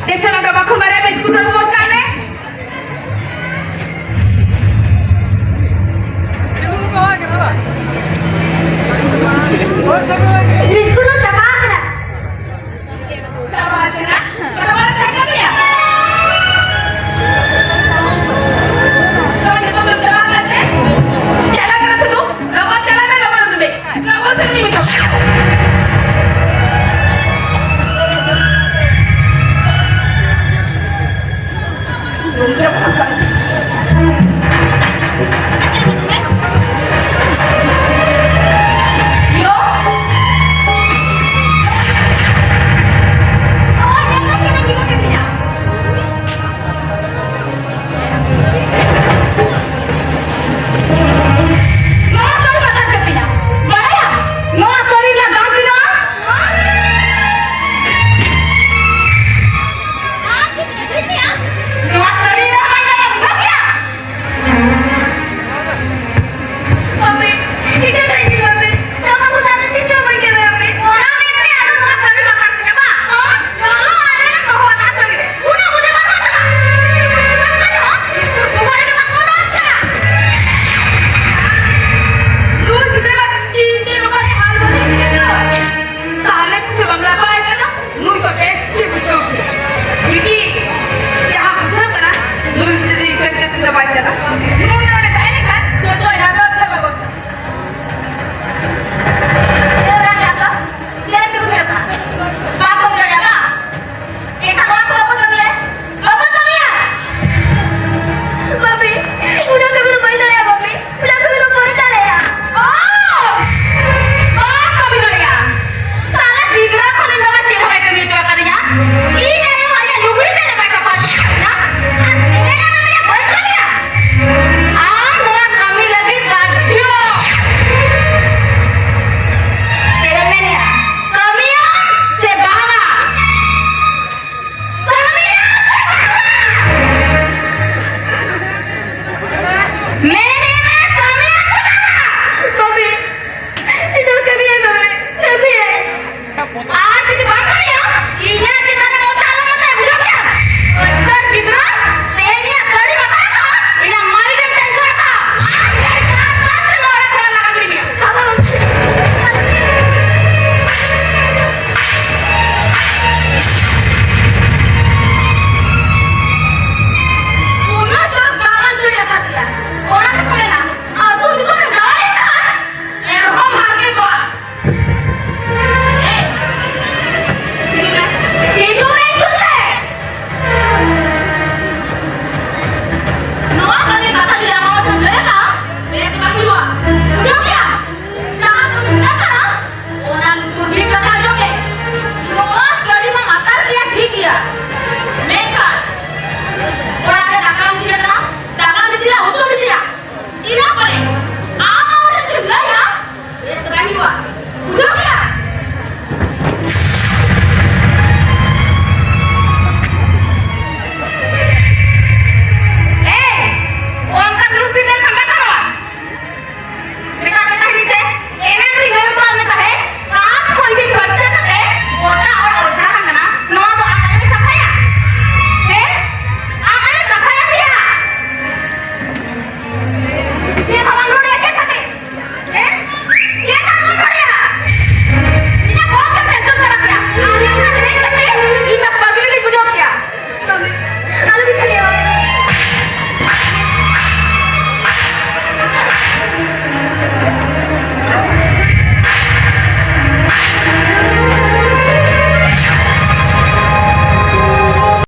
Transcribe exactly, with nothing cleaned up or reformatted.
Station ᱰᱚᱵᱟ ᱠᱷᱚᱱ ᱵᱟᱨᱭᱟ biscuit ᱦᱚᱸ ᱠᱚᱢᱚᱜ ᱠᱟᱱ ᱨᱮ᱾ ᱵᱤᱥᱠᱩᱴ ᱫᱚ ᱪᱟᱵᱟ ᱟᱠᱟᱱᱟ᱾ ᱪᱟᱵᱟ ᱟᱠᱟᱱᱟ? ᱰᱚᱵᱟ ᱨᱮ ᱛᱟᱦᱮᱸ ᱠᱟᱱ ᱜᱮᱭᱟ? ᱛᱚ, ᱡᱚᱛᱚ ᱯᱮ ᱪᱟᱵᱟ ᱟᱠᱟᱱᱟ ᱥᱮ? ᱪᱟᱞᱟᱜ ᱠᱟᱱᱟ ᱥᱮ ᱛᱚ? ᱞᱚᱜᱚᱱ ᱪᱟᱞᱟᱜ ᱢᱮ, ᱞᱚᱜᱚᱱ ᱩᱰᱩᱠ ᱢᱮ᱾ ᱞᱚᱜᱚᱱ ᱥᱮᱱ ᱢᱮ ᱢᱮᱛᱟᱢ ᱠᱟᱱᱟ᱾ ᱡᱚᱢ ᱪᱟᱵᱟ ᱟᱠᱟᱫ᱾ ᱦᱤᱨᱳ? ᱱᱚᱜᱼᱚᱭ ᱧᱮᱞ ᱢᱮ, ᱪᱮᱫ ᱮ ᱪᱤᱠᱟᱹ ᱠᱮᱫ ᱛᱤᱧᱟ᱾ ᱱᱚᱣᱟ ᱥᱟᱹᱲᱤ ᱵᱟᱝ ᱫᱟᱢ ᱠᱟᱹᱛᱤᱧᱟ, ᱵᱟᱲᱟᱭᱟᱢ? ᱱᱚᱣᱟ ᱥᱟᱹᱲᱤ ᱨᱮᱱᱟᱜ ᱫᱟᱢ ᱛᱤᱱᱟᱹᱜ? ᱱᱚᱣᱟ ᱥᱟᱹᱲᱤ ᱨᱮᱱᱟᱜ ᱫᱟᱢ ᱵᱩᱡᱷᱟᱹᱣ ᱠᱮᱜᱼᱟ? ᱟᱯᱮ, ᱤᱠᱟᱹ ᱠᱟᱹᱧ ᱡᱤᱞ ᱟᱯᱮ, ᱱᱚᱣᱟ ᱠᱚ ᱫᱟᱜ ᱨᱮ ᱛᱤᱥ ᱦᱚᱸ ᱵᱟᱹᱧ ᱪᱟᱵᱟᱭᱟ ᱟᱯᱮ᱾ ᱚᱱᱟ ᱢᱮᱱᱛᱮ ᱟᱫᱚ ᱱᱚᱣᱟ ᱥᱟᱹᱲᱤ ᱵᱟᱝ ᱠᱟᱱ ᱛᱤᱧᱟ ᱵᱟᱝ? ᱦᱚᱸ? ᱞᱚᱞᱚ ᱟᱞᱮ ᱨᱮ ᱫᱚᱦᱚ ᱟᱠᱟᱫ ᱥᱟᱹᱲᱤ ᱨᱮ᱾ ᱩᱱᱟᱹᱜ ᱵᱩᱫᱷᱤ ᱵᱟᱹᱱᱩᱜ ᱛᱟᱢᱟ᱾ ᱟᱯᱮ ᱫᱚ ᱱᱚᱣᱟ ᱨᱮᱜᱮ ᱵᱟᱝ ᱵᱚᱞᱚᱱ ᱠᱟᱱᱟ᱾ ᱱᱩᱭ ᱜᱤᱫᱽᱨᱟᱹ ᱵᱟ ᱛᱤ ᱛᱮ ᱱᱚᱝᱠᱟ ᱜᱮ ᱦᱟᱞ ᱵᱚᱞᱮ ᱠᱟᱱᱟ᱾ ᱛᱟᱦᱞᱮ ᱯᱤᱴᱷᱟᱹ ᱵᱟᱢ ᱞᱟᱯᱟᱭ ᱠᱟᱱᱟ? ᱱᱩᱭ ᱫᱚ ᱵᱮᱥ ᱜᱮ ᱵᱩᱡᱷᱟᱹᱣ ᱠᱮᱫᱟ᱾ ᱵᱤᱴᱤ, ᱡᱟᱦᱟᱸ ᱵᱩᱡᱷᱟᱹᱣ ᱠᱟᱱᱟ, ᱱᱩᱭ ᱜᱤᱫᱽᱨᱟᱹ ᱫᱚ ᱤᱱᱠᱟᱹ ᱠᱟᱛᱮ ᱫᱚ ᱵᱟᱭ ᱪᱟᱞᱟᱜᱼᱟ᱾